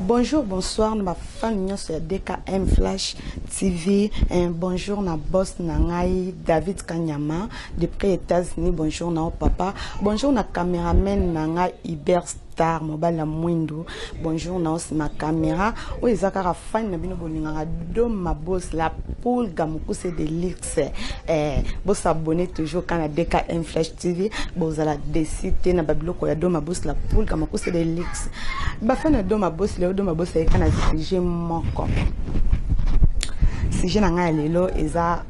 Bonjour, bonsoir na ba fan nyonso ya DKM Flash TV. Un bonjour na boss na ngai David Kanyama depuis États-Unis. Bonjour na papa. Bonjour na cameraman na ngai Hubert Star mobali ya mwindu. Bonjour na osima caméra. Oyo eza kaka fan na bino bolingaka Doma Boss la poule gamukuse de luxe. Eh, bo s'abonner toujours kana DKM Flash TV. Bozala déçu te na babiloko ya Doma Boss la poule gamukuse de luxe. Bafana Doma Boss lelo Doma Boss ayeka na sujet moko. Sujet na ngai ya lelo eza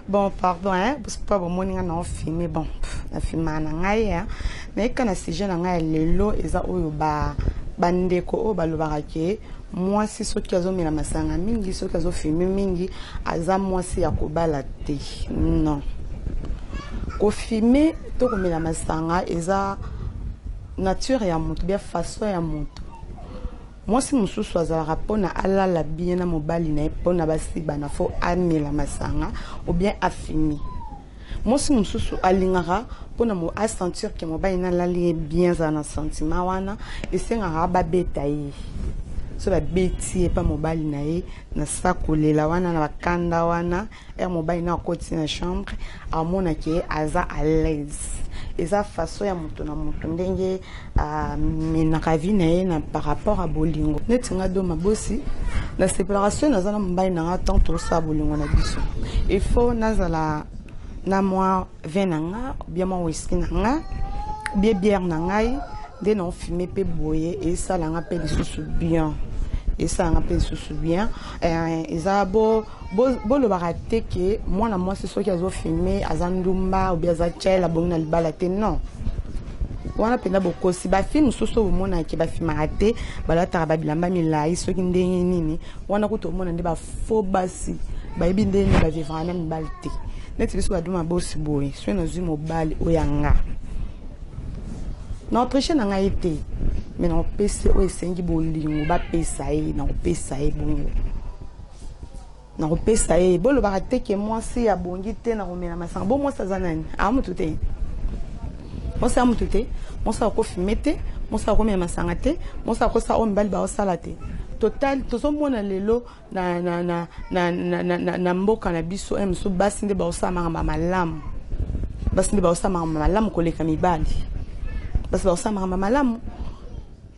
bon pardon hein mpo bomoni ngai na filme bon na filmaka na ngai hein nayeka na sujet na ngai ya lelo eza oyo ba bandeko oyo balobaka ke mwasi soki azomela masanga mingi soki azofilme mingi aza mwasi ya kobala te. Non, kofilme to komela masanga eza nature ya motu bien façon ya motu. Mwasi mosusu azalaka mpona alala bien na mobali na ye, mpona basibana, fo amela masanga ou bien afimi. Mwasi mosusu alingaka mpona asentir ke mobali na alali ye bien, azala na sentiment wana, esengaka babeta ye. So babeti ye mpa mobali na ye na sa kolela wana na bakanda wana, ere mobali na akoti na chambre, amonaki aza à l'aise. Eza façon ya moto na moto ndenge amenaka vie na ye na par rapport à bolingo. Neti nga Doma Bosi, nasepelaka soki naza na mobali na nga, tant tosala bolingo na biso, il faut nazala na mwa vin na nga, bien mwa whisky na nga, bien bière na ngai nde na ofume mpe boye, esalanga mpe lisusu bien, esalanga mpe lisusu bien. Eza bo bolobaka te ke mwana mwasi soki azofilme aza ndumba obi aza tchel, abongi na libala te. Non, wana mpenza bokosi. Bafilme mosusu oyo bomonaki bafilmaka te, balataka babilamba milai soki ndenge nini wana, kutu omona nde bafo basi bayebi ndenge nini bavivaka na mibali te. Neti biso baduma bosi boye, soki nazwi mobali oyo ya nga, na otriche na ngai te, me na opesi oyo esengi bolingo, bapesa ye, na kopesa ye bongo, na kopesa ye. Bolobaka te ke mwasi abongi te na komela masanga. Bo mwasi aza nani? Aa motu te, mwasi ya motu te, mwasi akofime te, mwasi akomela masanga te, mwasi akosala oyo mibali baosala te. Total tozomona lelo na mboka na biso mosusu, basi nde baosala makambo malamu, basi nde baosala makambo malamu koleka mibali, basi baosala makambo malamu.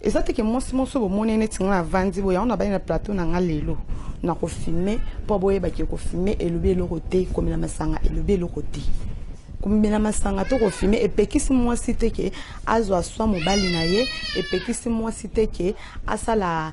Eza te ke mwasi moso bomoni neti nga navandi boye yango nabali na plateau na nga lelo na kofilme mpo boyebaki kofilme elobi eloko te, komela masanga elobi eloko te. Komela masanga to kofilme epekisi mwasi te ke azwa swa mobali na ye, epekisi mwasi te ke asala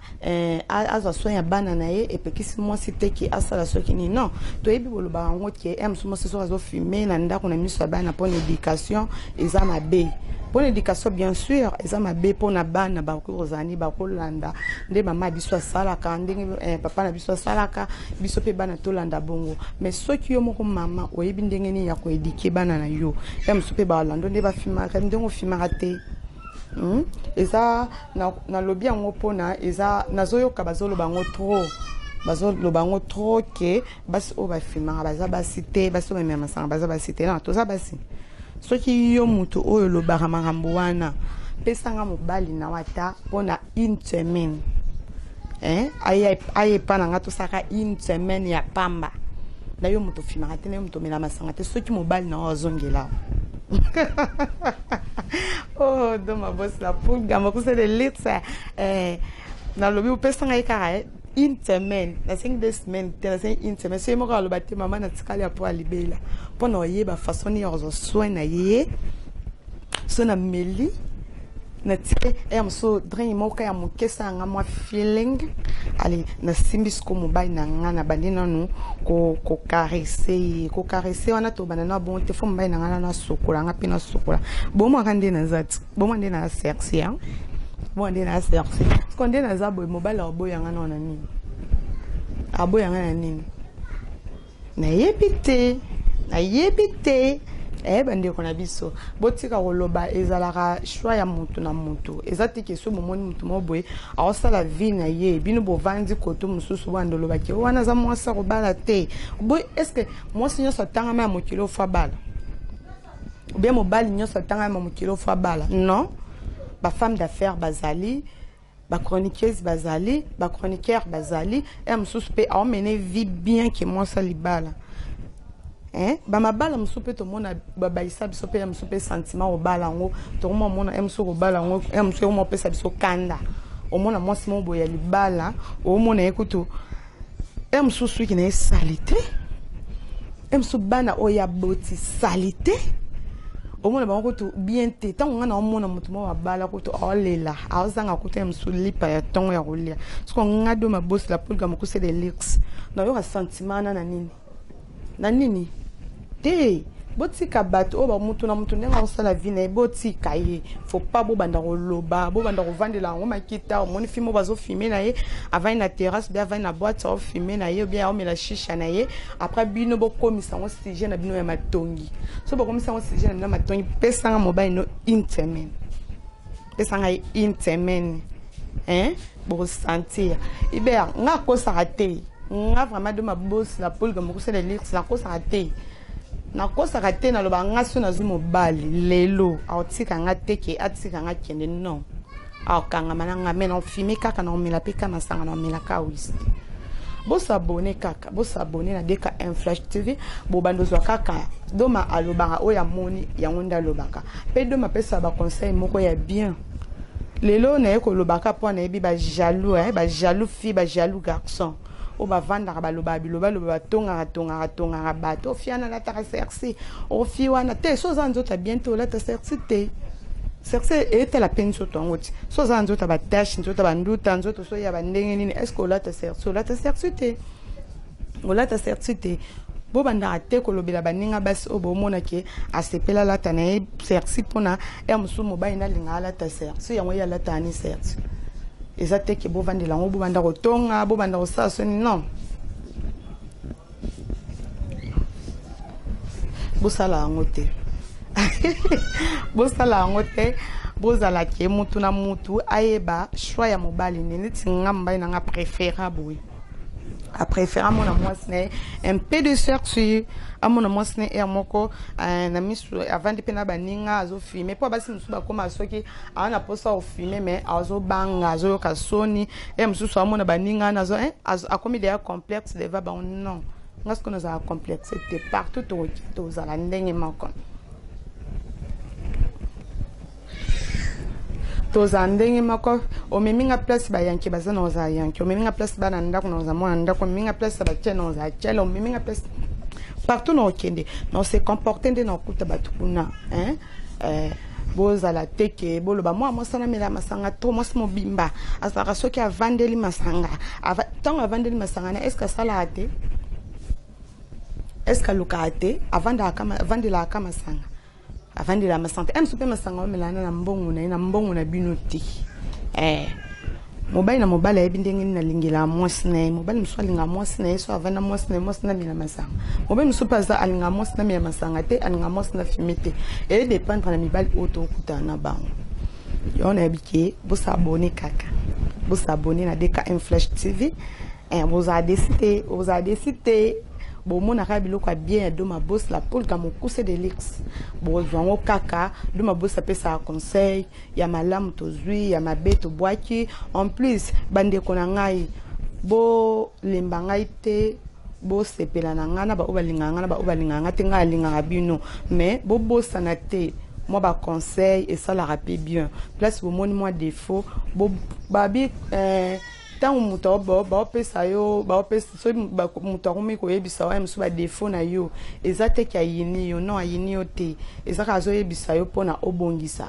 azwa soin ya bana na ye, epekisi mwasi te ke asala soki nini. Non, toyebi bolobaka yango ke mosu mwasi soki azofilme na ndako na miso ya bana, mpona éducation eza mabe. Mpona éducation, bien sûr, eza mabe mpona bana. Bakoki kozala nini, bakolanda nde mama ya biso asalaka, ndenge papa na biso asalaka, biso mpe bana tolanda bongo. Mais soki yo moko mama oyebi ndenge nini ya koéduquer bana na yo, ya mosusu mpe balanda nde bafimaka ndenge ofimaka te. Eza nalobi yango mpona eza nazoyoka bazoloba yango trop, bazoloba yango trop ke basi oyo bafimaka baza basi te, basi oyo bamela masanga baza basi te. Non, toza basi. Soki yo moto oyo olobaka makambo wana, pesanga mobali na yo ata mpona une semaine, eh? Ayepa na nga, tosalaka une semaine ya pamba na yo moto ofimaka te, na yo moto omela masanga te, soki mobali na yo azongela. Oh, Doma Boss la poule gamokuse de luxe, nalobi opesa ngai kaka une semaine, nasengi 2 semaines te, nasengi une semaine. Soki moko aloba te mama natikali ya po alibela mpo na oyeba façon nini ya kozwa soin na ye. So nameli, natie ya mosusu drink moko ya moke, esalanga mwa feeling. Ale, nasimbi siko mobali na nga, na bandi nanu kocaresser ye. Kocaresser wana, tobanda na bongo te, fo mobali na nga nanu asokola nga mpe nasokola. Bomwaka nde naza ti bomwa nde na sexy, bomwa nde na sexy. Siko nde naza boye, mobali aboyanga nao na nini? Aboyanga na nini? Nayebi te, nayebi te. Bandeko na biso, botika koloba. Ezalaka choix ya motu na motu. Eza te ke so bomoni motu moko boye aosala vie na ye, bino bovandi koto mosusu wana, olobaki wana aza mwasi akobala te. Boye est ce que mwasi nyonso atangama ya mokili ofo abala, ou bien mobali nyonso atangama ya mokili ofo abala? Non, bafemme d'affaires bazali. Ba chroniqueuses bazali, ba chroniqueurs bazali, heure mosusu pe ao mener vie bien que mwasi ya libala. Hein? Ba mabala mosusu pe tomona babayisa biso pe ya mosusu pe sentiment kobala yango, tokoma mona heure mosusu kobala yango, heure mosusu ekoma kopesa biso kanda. Omona mwasi moko boye ya libala, omona ye kutu heure mosusu suki na ye salite. Ye mosusu bana oyo aboti salite omona bango kutu bien te ntango ngai naomona moto moko abala kutu aolela aozanga kutu ya mosusu lipa ya ntongo ya kolia soko ngai do mabosi la pulga mokuse de luxe nayoka sentiment wana na nini na nini te botika bato oyo bamutu na mutu ndenge akosala vie na ye botika ye faut pas bobanda koloba bobanda kovandela yango makita omoni film oyo bazofilme na ye avandi na terrasse bien avandi na boite aofilme na ye bien aomela shisha na ye après bino bokomisa yango sujet na bino ya matongi so bokomisa yango sujet na bino ya matongi pesanga mobali no une semaine pesanga ye une semaine hein bokosentir iber nga akosaka te nga vraiment de mabosi na polga mokosala elix nakosaka te Nakosaka te naloba nga soki nazwi mobali lelo akotika nga te ke atika nga kende non akokangama na nga mais na fume kaka na omela pe kaka masanga na omela kaka whisky bosabone kaka bosabone na DKM Flash TV bobanda ozwa kaka Doma alobaka oyo amoni yango nde alobaka pe Doma apesaka ba conseil moko ya bien lelo naye kolobaka mpo nayebi ba jaloux eh, ba jaloux fille ba jaloux garçon oyo bavandaka balobaka bilobaloba batongaka tongaka tongaka bato ofi wana alataka sersi ofi wana te so oza nzoto ya bien te olata sersi te sersi etala mpe nzoto yango ti so oza nzoto ya batache nzoto ya banduta nzoto so ya bandenge nini est ce que olata sersi olata sersi te olata sersi te bobandaka te kolobela baninga basi oyo bomona ke asepela alata na ye sersi mpona ya mosusu mobali nalinga alata sersi yango ye alataka ni sersi eza te ke bovandela yango bobanda kotonga bobanda kosala soni non bosala yango te bosala yango te bozala ke mutu na mutu ayeba choix ya mobali ne neti nga mobali na nga préféra boye apréféré amona mwasi na ye un peu de sorti amona mwasi na ye moko eh, na misu avandi mpe na baninga azofilme mpo basi mosusu bakóma soki aza na mposa ofilme mais azobanga azoyoka soni ye mosusu amona baninga wana azo eh, akomi deya complexe devant bango non nga sikoyo nazala complexe te partout tokoki tozala ndenge moko tozala ndenge moko omemi nga place bayanke baza na ozala yanke omemi nga place bana ndako na ozala mwana ndako omemi nga place ya batiele na ozala tiele omemi nga place partout na okende na ose comporte nde na okuta bato kuna hein? Eh, bozala te ke boloba mwa mwasi anamela masanga to mwasi mobimba azalaka soki avandeli masanga ntango avandeli masanga na estce asalaka te estce alukaka te avandelaka masanga avandela masanga te mosusu mpe masanga omelana na mbongo na ye na mbongo na bino te eh. mobali na mobali ayebi ndenge nini alingelaka mwasi na ye mobali mosusu alingaka mwasi na ye so avanda mwasi na ye mwasi na amela masanga mobali mosusu mpe aza alingaka mwasi na amela masanga te alingaka mwasi na fume te eye dépendre na mibali oyo tokutana na bango yango nayebi ke bosabone kaka bosabone na DKM Flash TV eh, bozala desi te bozala desi te bomonaka biloko ya bien ya Doma Boss la polka mokuse de luxe bozwa yango kaka Doma Boss apesaka conseil ya malamu tozwi ya mabe tobwaki en plus bandeko na ngai bolemba ngai te bosepela na ngai na baoyo balingaka ngai na baoyo balingaka ngai te ngai alingaka bino mais bobosana te mwa baconseil esalaka mpe bien place bomoni mwa défaut babi eh, ntango moto baopesa yo baopesa soki moto akomi koyebisa yo mosusu badefo na yo eza te ke ayini yo non ayini yo te eza kaka azoyebisa yo mpona obongisa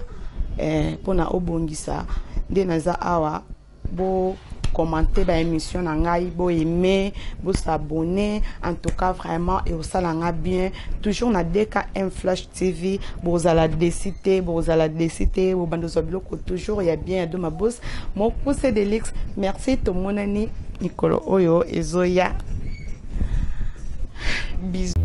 mpona eh, obongisa nde naza awa bo commenter ba émission na ngai bo aimer bo s'abonner en tout cas vraiment et osala nga bien toujours na DKM Flash TV bozala desi te bozala desi te bobanda ozwa biloko toujours ya bien ya Doma Boss mokuse de luxe merci tomonani mikolo oyo ezoya bisous.